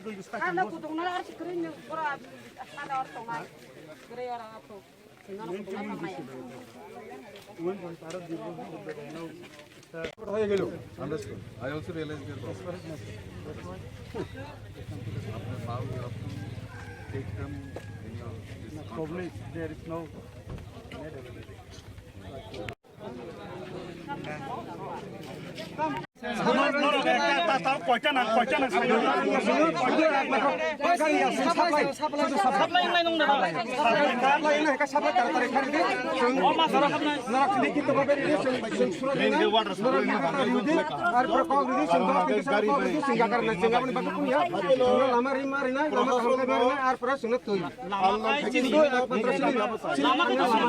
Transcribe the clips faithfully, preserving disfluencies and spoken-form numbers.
Ano kudung nara arsi kering ni pura ada orang tongai. Kering orang apa? হয়ে গেল। Understood. I also realize their problem. After now you have to take them in your this conference. Probably there is no net available.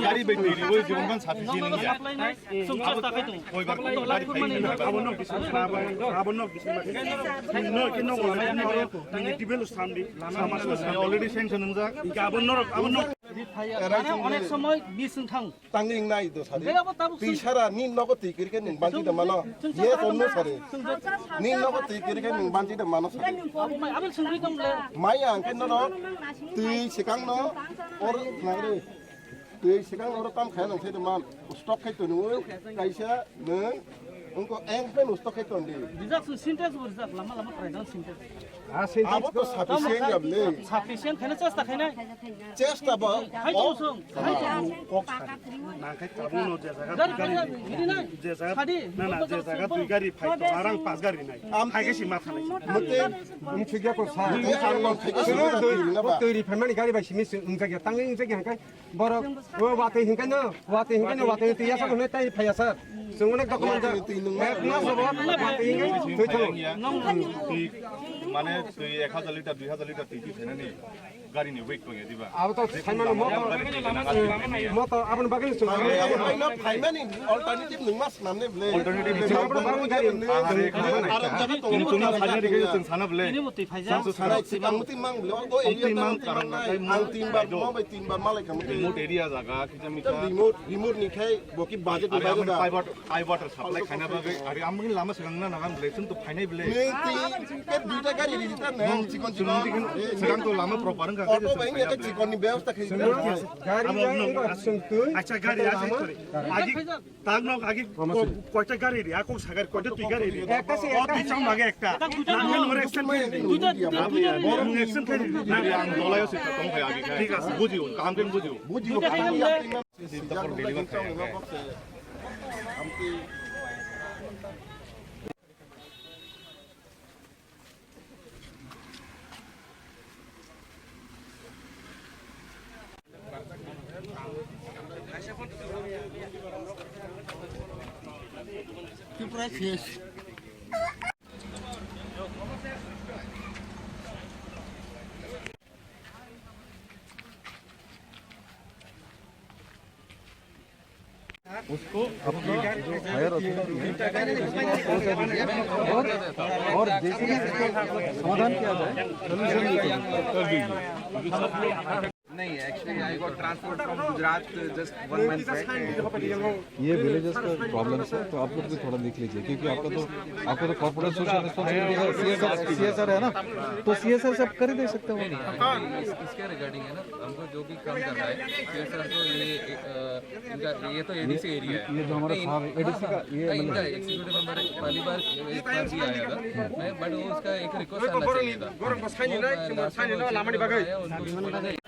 Gari bai twi riwi jibon ban sathi si nang ya. Abo nok bisingo, abo nok bisingo. No, ke nok wala, no, no, tibelo samdi, sama samdi. Already sanction wngjak. Inka abo nok, abo nok. Mane onek somoy bis wng thang. Tangwi wngnai do sadi. Twi sara ni nogo twi kwrwi khe nwng banchi da mano. Ye tomno sari. Ni nogo twi kwrwi khe nwng banchi da mano sadi. Mai ang khe nono twi swkang no or nangri. Twi swkang oro tam khaina nang sai de man. Stock khai toni oi kaisa nwng wngko eng pen stock khai ton di. Rijak sung sentence bo rijak lama lama praidang sentence. Ah, sentence abo to sufficient jam le. Sufficient khaina chesta khaina. Chesta ba. Hai to sung. Hai to. Kok nang khai tabung no je jaga gari gari gari nai. Je jaga sadi na na je jaga dui gari phai to arang pas gari nai. Am khai ke si ma thanai. Mate mung chigya ko sa. Ang lo khai ke si ma thanai. Twi ri phaimani gari bai simi wng jagya tangwi wng jagya hangkai. Borok, o watwi hinkhai no, watwi hinkhai no, watwi twi yasa hwnwi tai phaiya sir. Chwng onek document jak. Ek mas robo watwi hinkhai thwi thango. Twi, mane twi ek hajar liter, dui hajar liter twi twi phainani gari ni weight tongya diba? Abo to saimano moto, moto aboni bagwi chwng. Phaimani alternative nwng mas namne ble. Alternative aboni bagwi gari. Chwng chwng phainani gari chwng sana ble. Chwng sana. Ang muti mang ble. O area ta muti mang nai. Ang tin bar mo bai tin bar malai. Remote area jaga, kisa misa. Remote, remote ni khai, bo ki budget ni. Are amoni pipe water, pipe water supply khaina bagwi, are amoni lama swkang na nagan bwle, chwng to phainai bwle. Nung tin, ke duita gari ri ta ne. Nung chikon chikon, chikon to lama proper wngkha. Auto bai nge chikon ni byabostha khai. Gari ya, chwng twi. Acha, gari acha, sorry. Agi, tang nok agi, koita gari ri, ako sagari, koita twi gari ri. Ekta se, o ekta. Twi cham lage ekta. Nang nang extend khai. Duita, duita, duita. Nang extend khai. Nang ang dolai ase, tong khai agi khai. Thik ase. Bujio, kaham khe bujio. Buji. Tripura শেষ। उसको अपनी जो higher authority है, वो दे दीजिए। और, और जैसे ही इसका समाधान किया जाए, सॉल्यूशन निकल कर दीजिए। नहीं, actually, I got transferred from Gujarat just one month back. ये विलेजेस का प्रॉब्लम है, तो आप लोग भी थोड़ा देख लीजिए, क्योंकि आपका तो, आपका तो कॉर्पोरेट सोशल रिस्पांसिबिलिटी है, सीएसआर, सीएसआर है ना, तो सीएसआर से आप कर ही दे सकते हो। नहीं, नहीं, इस-, इसके रिगार्डिंग है ना, हमको जो भी काम करना है, सीएसआर तो ये, अ, इनका, ये तो एडीसी एरिया है। ये जो हमारा नहीं, साहब है, एडीसी का, ये नहीं, इनका मतलब एग्जीक्यूटिव मेंबर पहली बार, एक बार भी आया था, मैं, बट वो उसका एक रिक्वेस्ट आना चाहिए था। वो, अ, लास्ट टाइम उनसे जो आया, उनको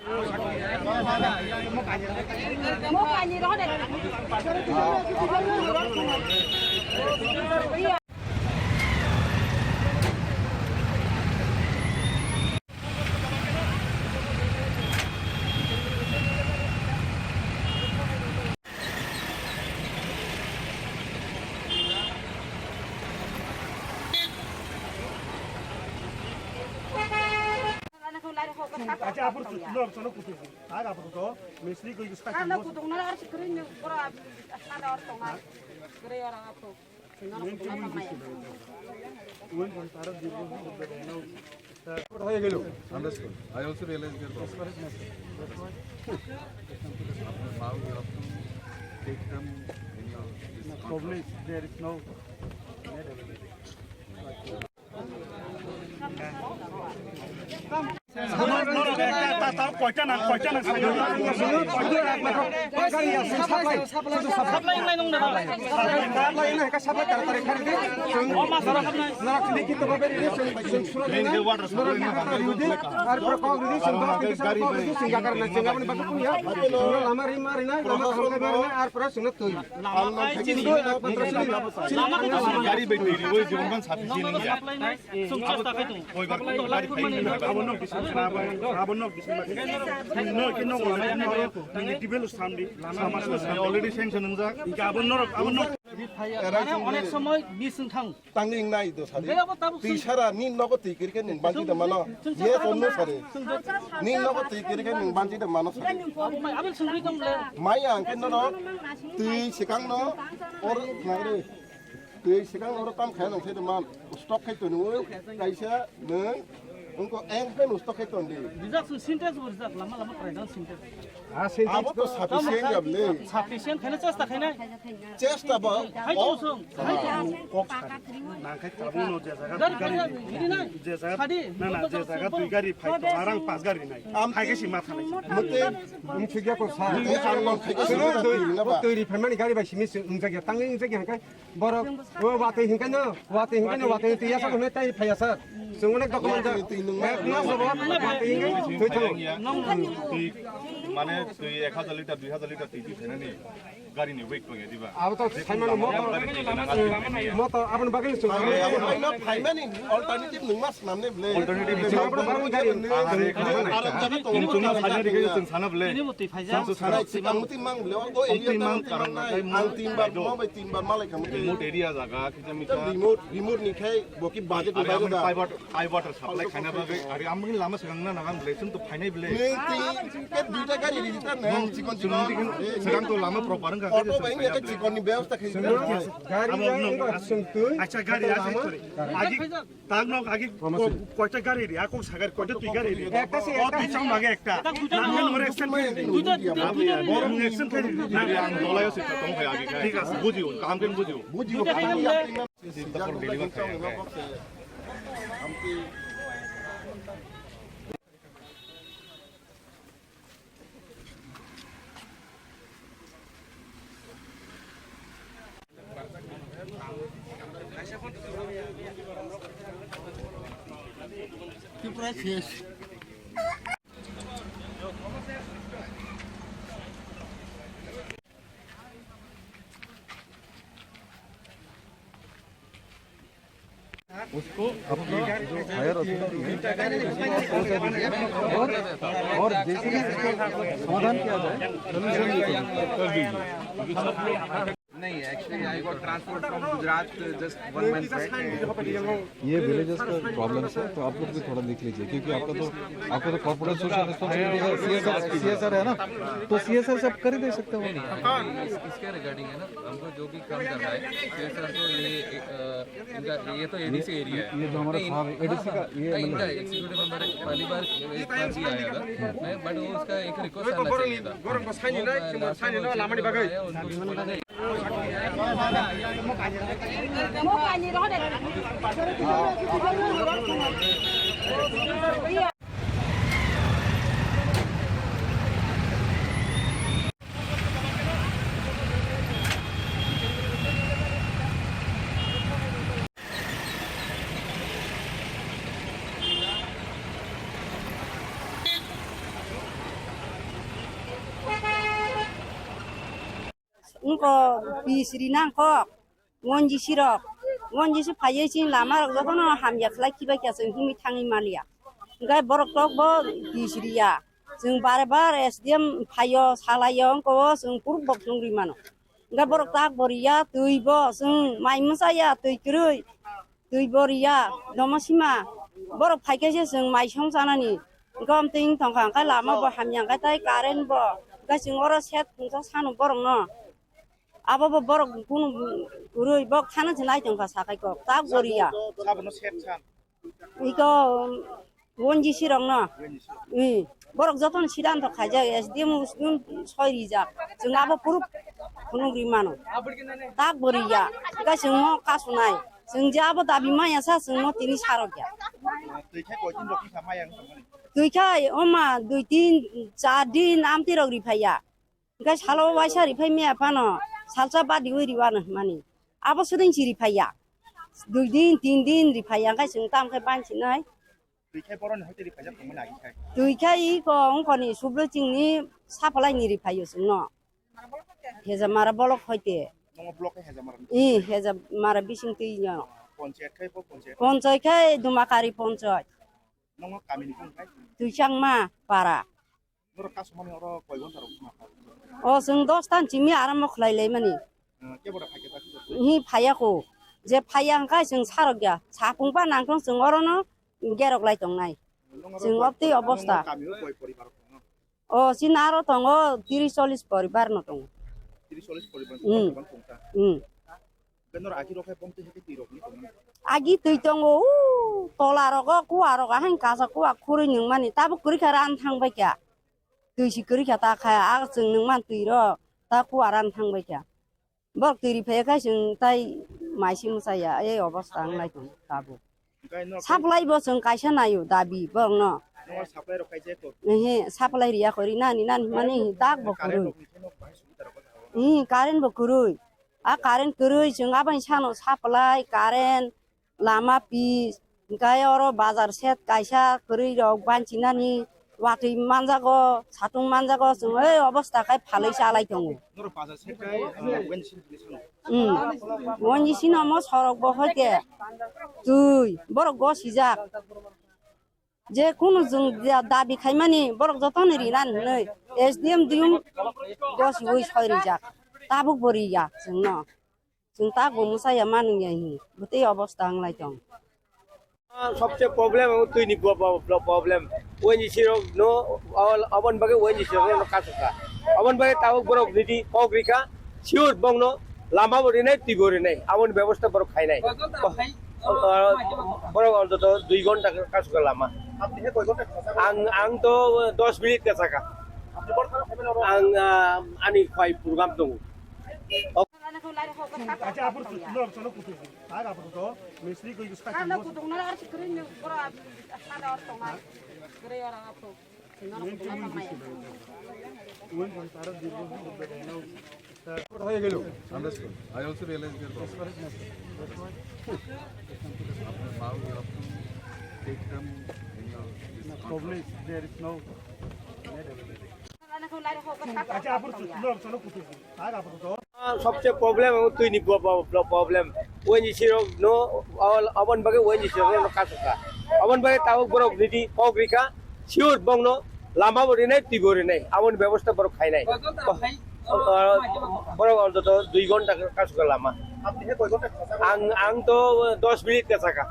Acha, apor tu, no, chalo kutu. Tar apor to, misri koi gusta. Ano kutung nara arsi kering ni pura ada orang tongai. Kering orang apa? হয়ে গেল। Understood. I also realize their problem. After now you have to take them in your this conference. Probably there is no net available. Thank you. Koita nang, koita nang. Supply, supply nang da. Supply, supply nang da. O ma sara hapnai. Nini water supply nang. Lama ai chini. Lama ko to gari bai twi ri, oi, jibon ban sapi chini ya. Supply nai. Sung chesta khai tung. Koi bar gari bai twi ri. Abo nok bisingo sana, abo, abo nok bisingo. No, ke nok lama, nok. Nini tibel samdi, lama mas samdi. Already sanction wngjak. Inka abo nok, abo nok. Mane onek somoy bising thang. Tangwi wngnai do sari. Twi sara ni nogo twi kiri khe nwng banchi da mano. Yes or no sari. Ni nogo twi kiri khe nwng banchi da mano sari. Abo mai, abo sungri tong le. Mai ang khe nono twi swkang no or nangri. Twi swkang oro tam khe nang se de man. Stock khai toni oi kaisa nwng. Wngko eng khe no stock khai ton di. Rijak sung sentence bo rijak lama lama prai jang sentence. Ah, sentence. Abo to sufficient jam le. Sufficient khaina chesta khaina. Chesta ba. Hai to sung. Hai to. Nang khai tabung no je jaga gari gari. Gari gari na. Je jaga. Sadi. Na na je jaga dui gari phai to arang pas gari nai. Am phai ke si ma thanai. Mate. Mungsi gya ko sa. Mate ang long khai ke si ma thanai na ba. Twi ri phaimani gari bai simi se wngjakya tangwi wngjakya hangkai. Borok, o watwi hinkhai no, watwi hinkhai no, watwi twi yasa hwnwi tai phai yasa. Chwng onek document jak. Ek mas robo, watwi hinkhai thwi thango. Twi, mane twi ek hajar liter, dui hajar liter twi twi phainani gari ni weight tongya diba? Abo to sai mano motor, motor, aboni bagwi chwng. Phaimani alternative nwng mas namne ble. Alternative nwng mas namne ble. Chwng aboni bagwi gari. Chwng chwng no phainani gari chwng sana ble. Chwng sana. Ang twi mang ble, o area twi mang, karon ang twi mang ble. Remote area jaga, kisa misa. Remote, remote ni khai, bo ki budget ni baire da. Fiber, fiber supply khaina bagwi, ari amni lama swkang na nagang ble, chwng to phainai ble. Nung twi, ke duita gari ri ta na, chikon chikon. Swkang to lama proper wngkha. Auto bai nge chikon ni byabostha khai. Gari abo no, acha gari, acha gari. Agi Tak nok agi koita gari ri, akok sagar koita twi gari ri. Ekta se, o ekta twi se. Sam lage ekta. Ekta duita. Nang nang ore action khe. Duita, duita, duita. Boro action khe. Nang ang dolai se tong khai agi khai. Thik ase. Bujio, kam ken bujio. Bujio. Duita khai nang. Sinta por deliver khai. Tripura শেষ। उसको अपना जो higher authority है, वो कर दीजिए। और, और जैसे ही इसका समाधान किया जाए, सॉल्यूशन भी कर दीजिए। नहीं, actually, I got transferred from Gujarat just one month back. ये विलेजेस का प्रॉब्लम है, तो आप लोग भी थोड़ा देख लीजिए, क्योंकि आपका तो, आपका तो कॉर्पोरेट सोशल रिस्पॉन्सिबिलिटी है, सीएसआर, सीएसआर है ना, तो सीएसआर से आप कर ही दे सकते हो। नहीं, नहीं, actually, इस, इसके रिगार्डिंग है ना, हमको जो भी काम करना है, सीएसआर तो ये, अ, इनका, ये तो एडीसी एरिया है। ये जो हमारा नहीं, साहब है, एडीसी का, ये हाँ, इनका मतलब एग्जीक्यूटिव मेंबर पहली बार, एक बार भी आया था, मैं, बट वो उसका एक रिक्वेस्ट आना चाहिए था। वो, अ, लास्ट टाइम उनसे आया, उनको Wngkha bisri nangkok, ngonjisi rok, ngonjisi phaiwi chini lama rok jotono hamya khlai khibai kha, chwng himwi thangwi manliya. Hwnkhe borok tok bo bisriya, chwng bare bare S D M phaio, salaio, wngkha o chwng kuruk bo phunugwi mano. Hwnkhe borok tak bo riya, twi bo chwng mai mwchaya, twi kwrwi. Twi bo riya, domo sima. Borok phaikhe se chwng mai song chanani. Gom twi wng tongkha, hwnkhe lama bo hamya, hwnkhe tai current bo. Hwnkhe chwng oro set thwngsa sano borokno. Abo bo borok kunu kwrwi, bo khana se nai tongkha sakai kok. Tak bo riya. Abono set san. Iko, um, O N G C rokno. Borok jotono siddhanto khaijak, S D M, S D M soi rijak. Chwng abo proof phunugwi mano. Tak bo riya. Hwnkhe chwng mo kasunai. Chwng je abo dabi maya sa chwngno tini sarok ya. Twi khai koi din rok wngkha maya wngkha mani? Twi khai oma dui din char din amtwi rok ri phaiya. Hingke salo waisa ri phai maya phano salsa badi wi ri wano hwnmani. Abo sudin si ri phaiya. Dui din tin din ri phaiya hingke chwng tam khai bansi nai. Twi khai boroni hoite ri phaijak tongmani agi khai. Twi khai iko ongkoni sublo chingni sapalai ni ri phaio chwngno. Hejamara bolok hoite. Nongo block khai Hejamara ni? I Hejamara bising twi no. Ponchayat khai bo ponchayat? Ponchayat khai Dumakari ponchayat. Nongo kamini kung khai? Twi changma para. Norok kasumani oro koi ghonta rok ma kha? O chwng dos tan chimi arambo khlai lai mani. Eh, kebo da phai khe ta? Hi phaiya ko. Je phaiya hwnkha chwng sarok ya. Sapung ba nangthong chwng orono gerok lai tongnai. Nongo chwng oro obtwi koi, obosta. Nongo kami o koi poribar tongo? O chini aro tongo tiris chollis poribar no tongo. Tiris chollis poribar Hmm. Bang tongta. Hmm. Benor agi rok hai bomtwi hai twi rok ni tongmani? Agi twi tongo, u tola rogo, kua rogo, hain kasa kua khurui nungmani, tabuk kwrwi kha ran thang bai kha. Twi si kwrwi kha ta kha, a chwng nungman twi rok, ta kua ran thang bai kha. Borok twi ri phai kha chwng tai mai si mwsaya, ei obosta wng lai tongo tabuk. Supply bo chwng kaisa naio dabi borokno. Nongo supply rok kaijak ko? Ehe, supply riya ko, ri nani nani hwnmani dak bo kwrwi. Current rok ni khe no bahai subida rok ko jaga o? Ehe, current bo kwrwi. A current kwrwi chwng aboni sano supply, current, lama pitch, hwnkhe oro bazar set kaisa kwrwi rok banchi nani. Watwi manjago, satung manjago, chwng ei obosta khai phalwi chalai tongo. Norok bazar se kai, ah, wen sin tini sano. Hmm. Wen sin omo sorok bo hoite twi, borok gosijak. Je kunu chwng da-, dabi khaimani borok jotono rinani hinwi S D M diyung gosiwi soi rijak. Tabuk bo riya chwngno. Chwng tak bo mwsaya manwng ya hi, bwtwi obosta wng lai tong. Sobse problem ang twi ni bo-, bo-, bo-, problem. Wen ji sirok no, abon bagwi wen ji sirok no kasukha. Abon bagwi tabuk borok ridi kok rikha, sure bongno lama bo rinai, twi bo rinai. Aboni bebosta borok khainai. Borok ontoto dui ghonta kasukha lama. Ang, ang to dos minute kasakha. Ang, ah, ani khwai program tongo. Understood. I also realize their problem. Now you have to take them in your, this problem is there is no. Sobse problem ang twi ni bo-, bo-, bo-, problem. Wen ji sirok no, abon bagwi wen ji sirok no kasukha. Abon bagwi tabuk borok ridi kok rikha, sure bongno lama bo rinai, twi bo rinai. Aboni bebosta borok khainai. Borok ontoto dui ghonta kasukha lama. Ang, ang to dos minute kasakha.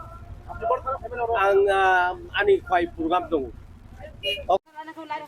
Ang, ah, ani khwai program tongo.